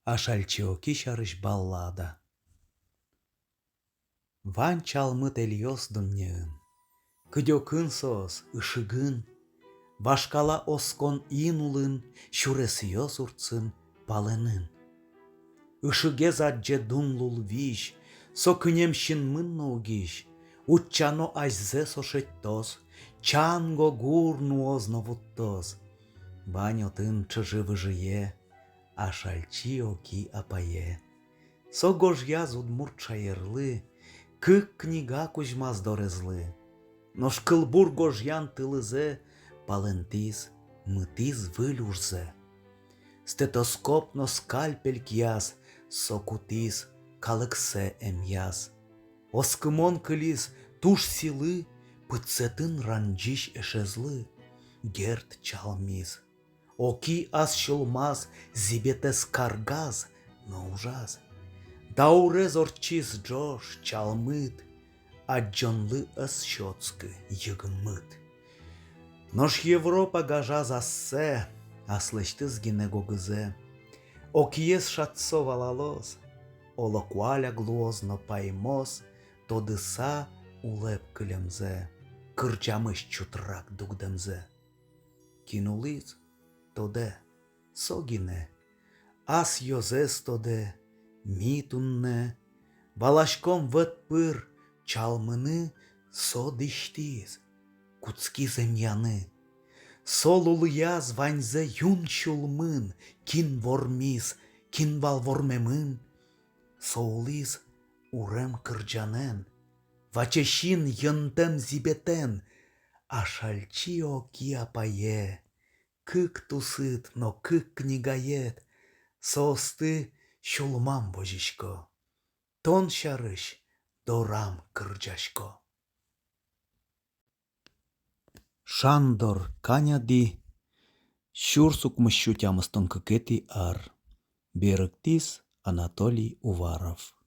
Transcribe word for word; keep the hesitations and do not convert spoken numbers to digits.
Ашальчи Оки сярысь баллада. Вань чалмыт эльёс дуннеын. Кыдёкын соос, ышыгын. Вашкала оскон ин улын, сюресъёс уртсын палэнын. Ышыгез адӟе дун лулвизь, со кынем синмын но угись, утчано азьзэ со шедьтоз, чанго гур нуоз но вуттоз. Вань отын чыжы-выжые, Ашальчи Оки апае. Со гожъяз удмурт шаерлы, кык книга кузьмаз дорезлы. Нош кылбур гожъян тылызэ палэнтӥз, мытӥз выль ужзэ. Стетоскоп но скальпель кияз, со кутӥз калыксэ эмъяз. Оскымон кылиз туж сӥлы пытсэтын ранӟись эшезлы. Герд чалмиз. Оки ас сюлмаз зӥбетэз каргаз но ужаз. Даурез ортчиз ӝож, чалмыт, адӟонлы ӧз сётскы йыгмыт. Нош Европа гажаз ассэ, аслэсьтыз гинэ гогызэ. Окиез шат со валалоз, оло куаляг луоз но паймоз, тодыса улэп кылемзэ, кырӟамысь чутрак дугдэмзэ. Кин улӥз, тодэ, со гинэ. Ас ёзэз тодэ, ми туннэ. Валаськом, вӧт пыр чалмыны со дӥсьтӥз, кутскиз эмъяны. Со лулъяз ваньзэ юн сюлмын, кин вормиз, кин вал вормемын. Со улӥз урем кырӟанэн, ваче син йӧнтэм зӥбетэн. Ашальчи Оки апае, кык тусыд но кык книгаед, соосты сюлмам возисько, тон сярысь дорам кырӟасько. Шандор Каняди, сюрс укмыссю тямыстон кыкетӥ ар. Берыктӥз Анатолий Уваров.